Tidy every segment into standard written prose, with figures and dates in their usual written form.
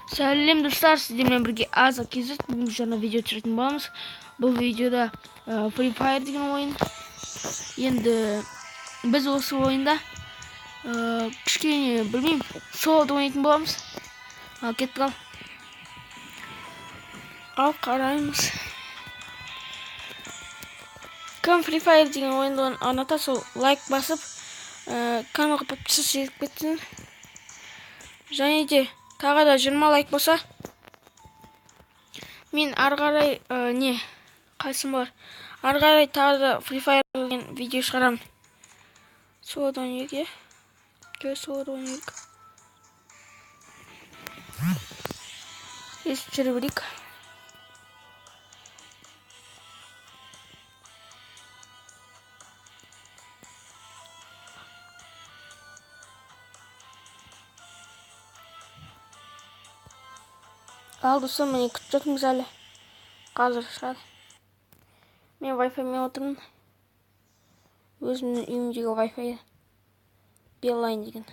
Сәлем достар, сіздермен бірге Аза KZ. Бүгін жаңа видео түсіретін боламыз. Бұл видеода Free Fire деген ойын. Енді біз осы ойында кішкене білмеймін, солода ойнайтын боламыз. Ал кеттік ал. Ал қараймыз. Кім Free Fire деген ойынды ұната, сол лайк басып, каналға подписаться етіп кетсін. Және де тағы да 20 лайк болса, мен ары қарай не қайсым бар? Ары қарай тағы да Free Fire деген видео шығарамын. Солодан ойнайық, иә? Кел солода ойнайық. Естіп жүре берейік. Ал достар, міне күтіп жатырмыз әлі. Қазір шығады. Мен Wi-Fi-мен отырмын. Өзімнің үйімдегі Wi-Fi. Beeline деген.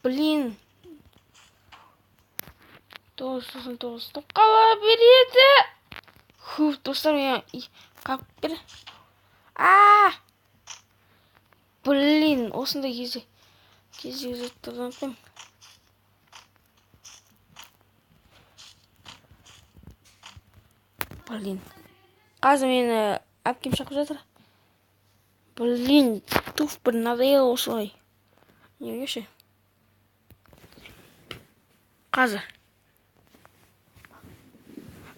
Блин. 999 топ қала береді. Хуф, достар, мен қағып бер. А! Блин, осындай кезде заттардан ұмытпаймын. Блин. Қазір мені әпкем шақырып жатыр. Блин, туф, бір надоело осылай. Неге ше? Қазір.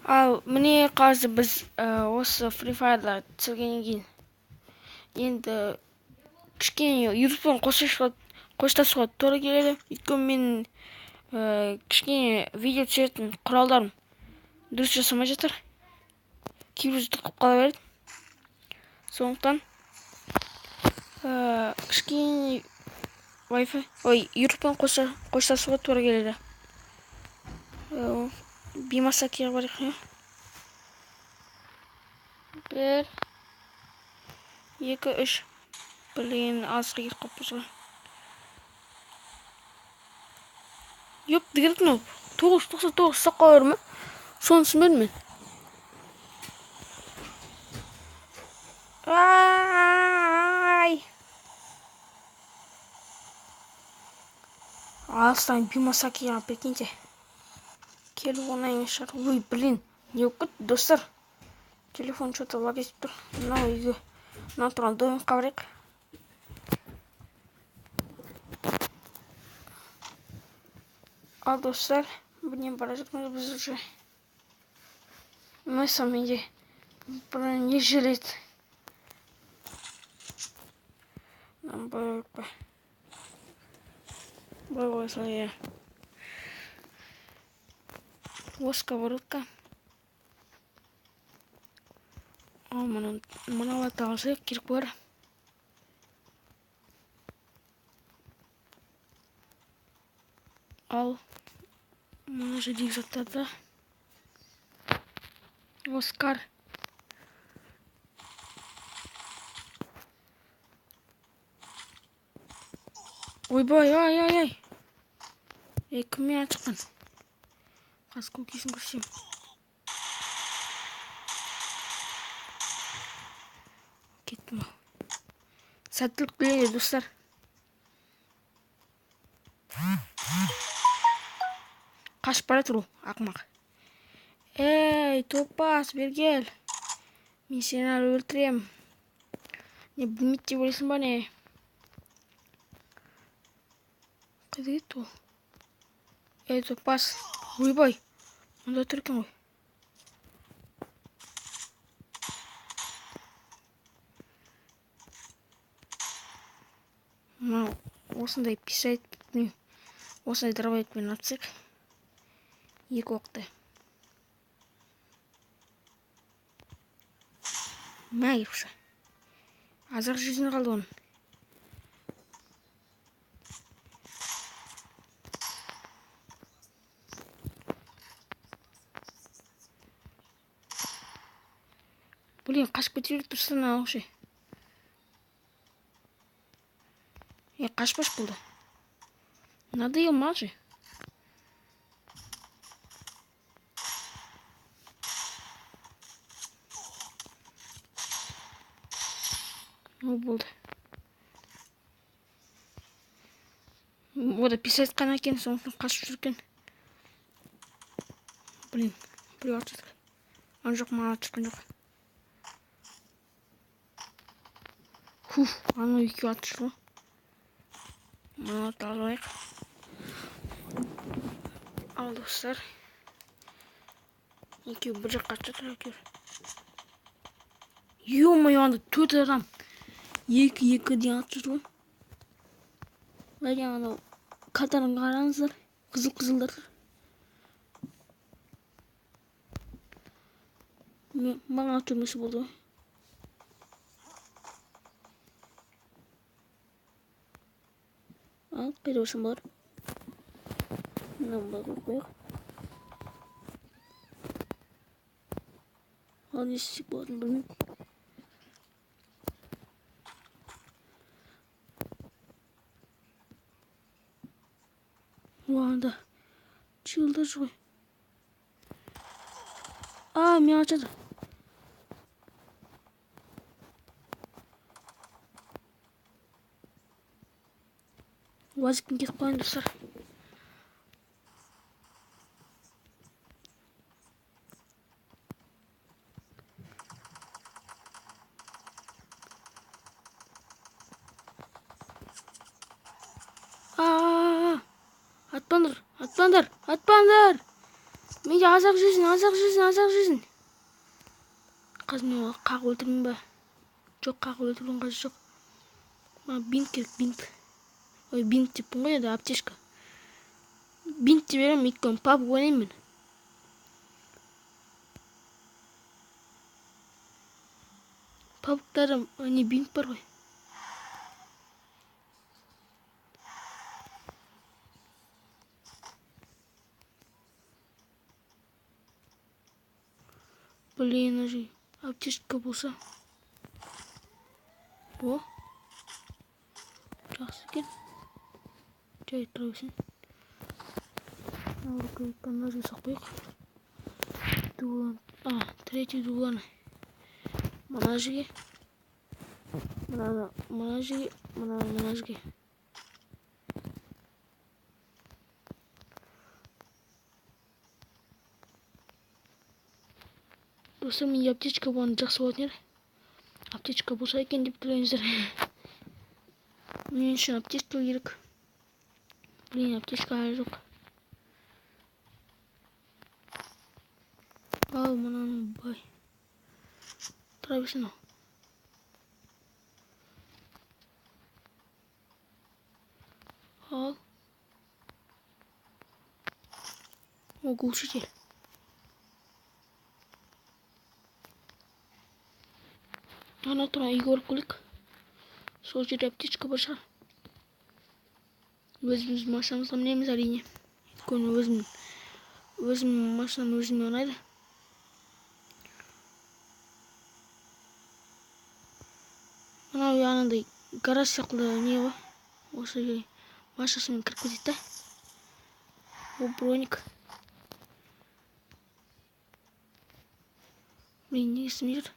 Ал міне қазір біз осы Free Fire'да түсіргеннен кейін енді кішкене ютубпен қоштасуға тура келеді. Өйткені мен кішкене видео түсіретін құралдарым дұрыс жасамай жатыр. Кейбір жерде қалып қала береді. Сондықтан кішкене Wi-Fi, ой, ютубпен қоштасуға тура келеді. Бимасакиға барайық, иә? 1, 2, 3. Блин, алысқа кетіп қалыппыз ғой. Ёп, дегенді мынау. 999 ұстап қала берме. Соны түсінбедім мен. Ай! Алыстан Бимасакиға, прикиньте. Келу оңай емес шығар. Ой, блин, не болып кетті, достар? Телефон что-то лаг етіп тұр. Мынау үйге, мынау тұрған домикқа барайық. Ал достар, міне бара жатырмыз біз уже. Мәссаған, менде бір не желет. Мынаны былай қойып па? Былай қоя салайын, иә. Сковородка. Ал мыналарды алсақ керек болар. Ал мына жердегі заттарды. Оскар. Ойбай, ай, ай, ай. Ей, кіммен атышқан? Қазір көкесін көрсем. Кеттім ал. Сәттілік тілеймін, достар. Қашып бара жатыр ол, ақымақ. Ей, топас, бері кел. Мен сені әлі өлтірем. Не, білмейді деп ойлайсың ба, не? Қайда кетті ол? Ей, топас. Ойбай, мында тұр екен ғой. Мынау осындай писать, білмеймін. Осындай дробовикпен атсақ. 2 оқты. Мә, керіпші. Азақ жүзіне қалды оның. Блин, қашып кете береді тұрсың анау ше. Е, қашпаш болды. Надоел маған ше. О, болды. Ода писать қана екен, сондықтан қашып жүр екен. Блин, біреу атып жатыр. Ана жоқ, маған атып жатқан жоқ. Фух, анау екеуі атып жүр ғой. Мына алайық. Ал, достар. Екеуі бір жаққа атып жатыр, екеуі. Ё-моё, анда 4 адам. Екі, екі деген атып жүр ғой. Әне анау картаны қараңыздар. Қызыл-қызылдар. Маған атып жүрмесе болды ғой. Ал, қайда барсам болады? Мынаны былай қойып қояйық. Ал, не істесек болатынын білмеймін. О, анда чилдар жүр ғой. А, мен атып жатыр. Уазикпен кетіп қалайын, достар. А-а-а! Атпаңдар, атпаңдар, атпаңдар! Менде азақ жүзін, азақ жүзін, азақ жүзін. Қазір мен оны қағып өлтірмеймін ба? Жоқ, қағып өлтірудің қажеті жоқ. Маған бинт керек, бинт. Ой, бинт деппін ғой енді, аптечка. Бинт деп беремін, өйткені пабг ойнаймын мен. Пабгтарда не бинт бар ғой. Блин, ожи, аптечка болса. О, жақсы екен. Жай тұра берсін. Мына рукавиканы мына жерге салып қояйық. Дулан, а, третий дуланы. Мына жерге. Мынаны мына жерге, мынаны мына жерге. Достар, менде аптечка болғаны жақсы болатын еді. Аптечка болса екен деп тілеңіздер. Мен үшін аптечка керек. Блин, аптечка әлі жоқ. Ал, мынаны бай. Тұра берсін ол. Ал. О, глушитель. Ана тұрған үйге барып келейік. Сол жерде аптечка бар шығар. Өзіміз машинамызға мінеміз әрине. Өйткені өзім машинам өзіме ұнайды. Мынау анандай гараж сияқты не ғой. Осы жерге машинасымен кіріп кетеді да. О, броник. Блин, не істемей жүр.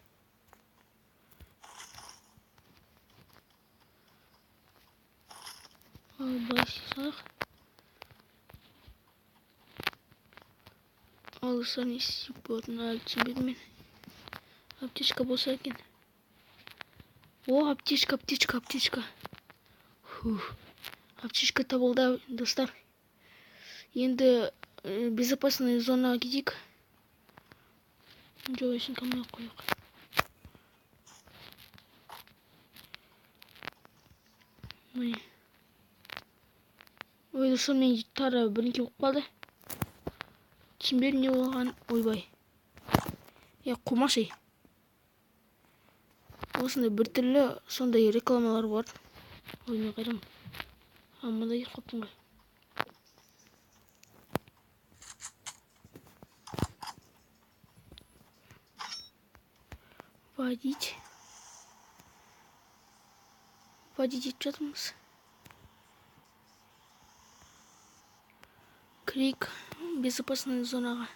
Ал, былай істей салайық. Ал, достар, не істеп болатынын әлі түсінбедім мен. Аптечка болса екен. О, аптечка, аптечка, аптечка. Фух. Аптечка табылды, достар. Енді безопасный зонаға кетейік. Жоқ, ештеңе алмай ақ қояйық. Міне. Ой, достар, мен тағы бірдеңе болып қалды. Түсінбедім не болғанын. Ойбай. Е, қумашы. Осындай біртүрлі сондай рекламалар бар. Ой, мен қайдамын? А, мында кетіп қалыппын ғой. Водить. Водить етіп жатырмыз. Кірейік безопасный зонаға.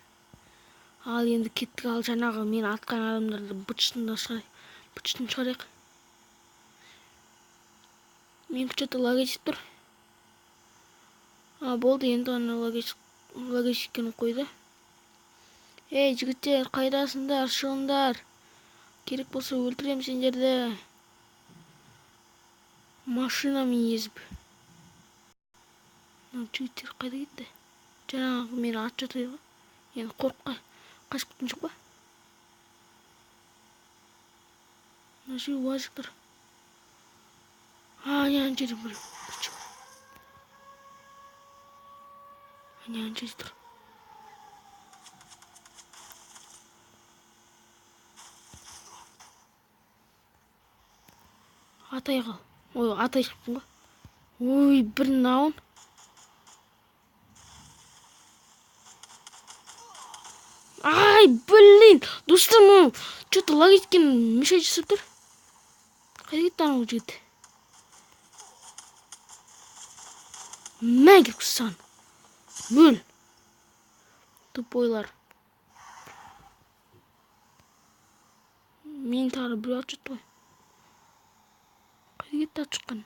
Ал енді кеттік, ал жаңағы мен атқан адамдарды быт-шытын шығарайық. Мен что-то лагать етіп тұр. А, болды, енді ана лагать еткенін қойды. Ей, жігіттер, қайдасыңдар, шығыңдар. Керек болса өлтірем сендерді. Машинамен езіп. Мынау жігіттер қайда кетті? Жаңағы мені атып жатыр еді ғой. Енді қорыққа қашып кеткен жоқ па? Мына жерде уазик тұр. А, ана жерде бір чувак. Ана жерде тұр. Атай қал. Ой, атай шықтым ғой. Ой, бір наун. Ай, блин, достар, мынау что-то лаг еткен мешать жасап тұр. Қайда кетті анау жігіт? Мә, керек саған. Өл. Тупойлар. Мен тағы біреу атып жатты ғой. Қайда кетті атып шыққан?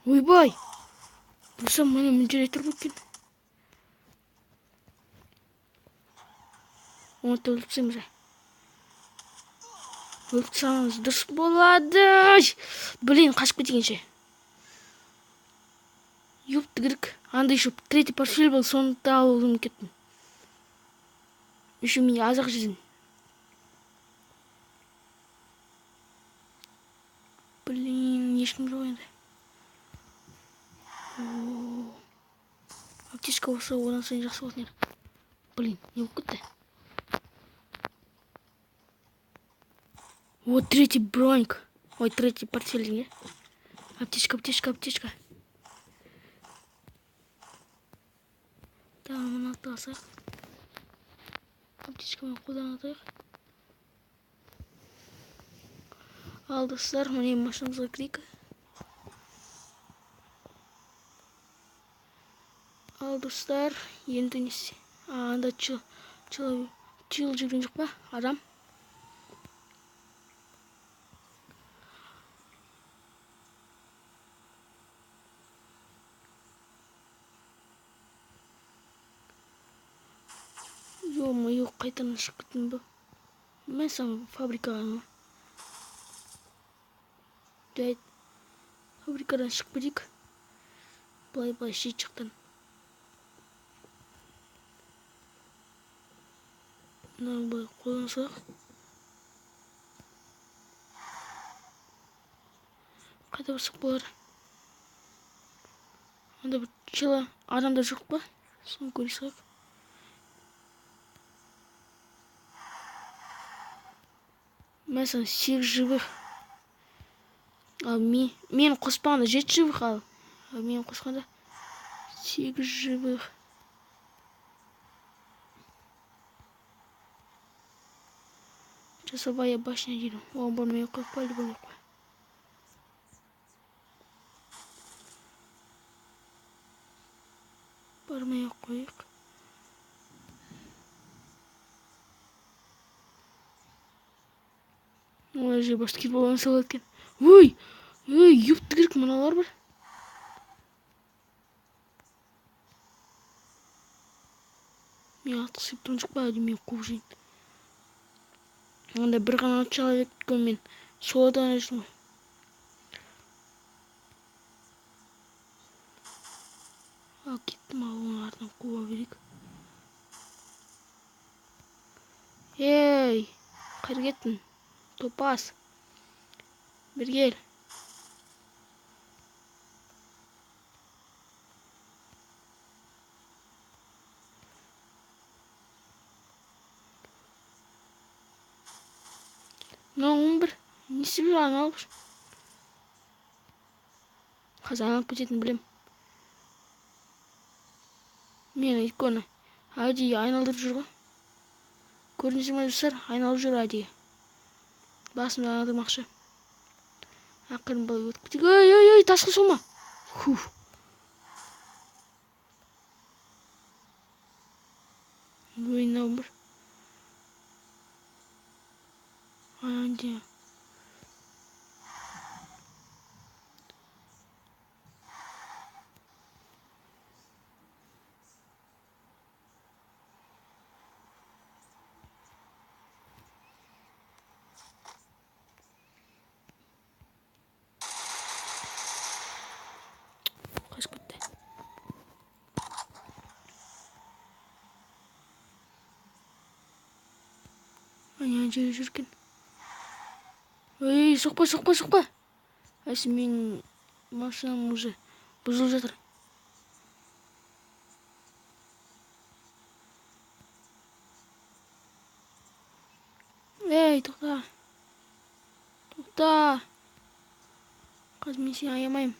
Ойбай! Достар, міне мына жерде тұр екен. Оны өлтіріп тастаймыз. Өлтіріп тастағанымыз дұрыс болады. Блин, қашып кеткенше. Ёпты керек. Анда еще третий портфель был, соны да алып кеттім. Еще мен аз-ақ жедім. Блин, ешкім жоқ енді. Аптечка болса, одан сайын жақсы болатын еді. Блин, не болып кетті? Вот третий броник. Ой, третий портфель, не? Аптечка, аптечка, аптечка. Так, мына алсақ. Аптечкамен қолдан атайық. Ал, достар, міне машинамызға кірейік. Ал, достар, енді не істе? А, анда чил жүрген жоқ па? Адам. Ё-моё, қайтадан шығып кеттім бе? Мен сам фабрикаға ма? Жай, фабрикадан шығып кетейік. Былай-былай шет жақтан. Мынаны былай қолдансақ. Қайда барсақ болар? Анда бір чела адамдар жоқ па? Соны көре салайық. Мәселен, 8 живых. Ал мен қоспағанда 7 живых, ал мен қосқанда 8 живых. Часовая башня дейді. Оған бармай ақ қояйық па, әлде бармай ақ қояйық? Бармай ақ қояйық. Ой, же баскетбол ойнаса болады екен. Ой, ой, ёпты керек, мыналар бар. Мен атқысы келіп тұрған жоқ па, әлде мен қуып жейін. Анда бір ғана человек мен солодан жүрмін ғой. Ал кеттім, ал оның артынан қуа берейік. Ей, қайда кеттің? Топас. Бері кел. Мынау он бір. Не істеп жүр анау? Қазір айналып кететінін білем. Мені өйткені әдейі айналдырып жүр ғой. Көрдіңіздер ме, достар? Айналып жүр әдейі. Басымды айналдырмақшы. Ақырын былай өтіп кетейік. Ей, ей, ей, тасқа соқма. Фух. Ой, мынау бір. Ай, қашып кетті. Ана жерде жүр екен. Ей, соқпа, соқпа, соқпа. Әсі, менің машинам уже бұзылып жатыр. Ей, тоқта. Тоқта. Қазір мен сені аямаймын.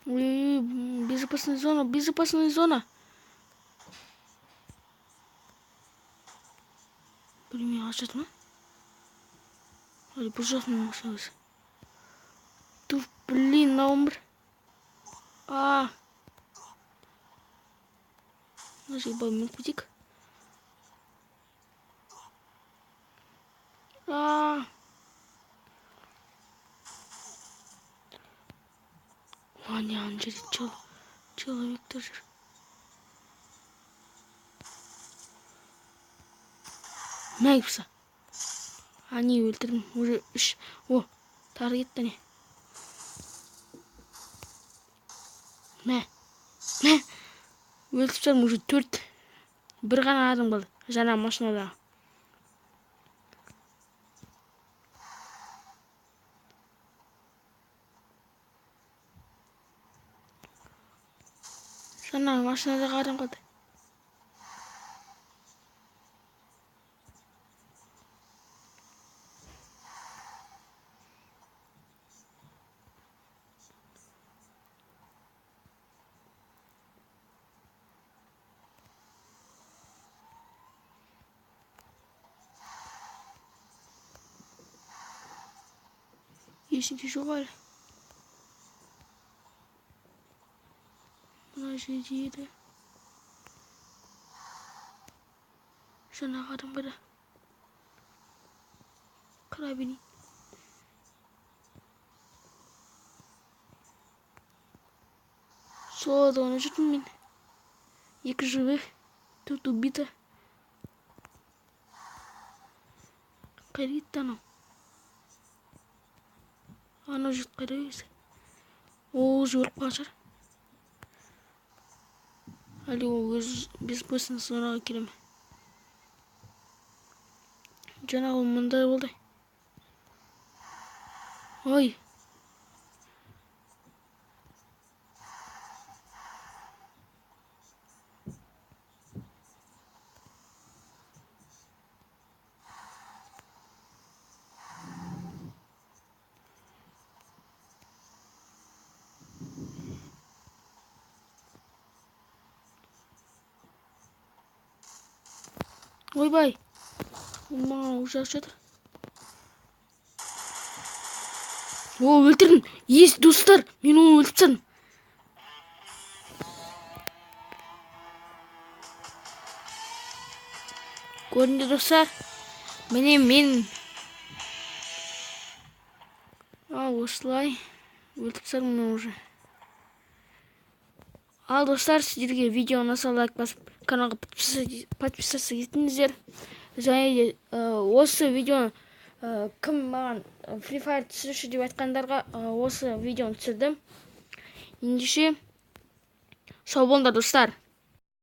Ой, безопасная зона, безопасная зона. Білмей қашады ма? Әлі бұл жақ менің машинасы. Туф, блин, мынау бір. А. Мына жерге былай мініп кетейік. А. Ане, ана жерде человек жүр. Мәйіпсі. Ане, өлтірдім. Уже 3. О, тары кетті не. Мә. Мә. Өлтіріп тастадым, уже 4. Бір ғана адам қалды. Жаңа машинада. Жаңа машинадағы адам қалды. Ештеңе жоқ әлі. Мына жерде еді. Жаңағы адам қайда? Қарай берейін. Солада ойнап жүрдім мен. 2 живых, 4 убито. Қайда кетті анау? Анау жігіт қайда өзі? Ол уже өліп қалған шығар. Әлде ол өз безопасный зонаға келе ме? Жаңағы ол мында болды. Ой. Ойбай. Маған ужас жатыр. О, өлтірдім. Ес, достар, мен оны өлтіріп тастадым. Көрінді, достар. Міне мен. Ал, осылай өлтіріп тастадым мен уже. Ал, достар, сіздерге видео ұнаса лайк басып, каналға подписаться етіңіздер. Және де осы видеоны кім маған Free Fire түсірші деп айтқандарға осы видеоны түсірдім. Ендеше сау болыңдар, достар.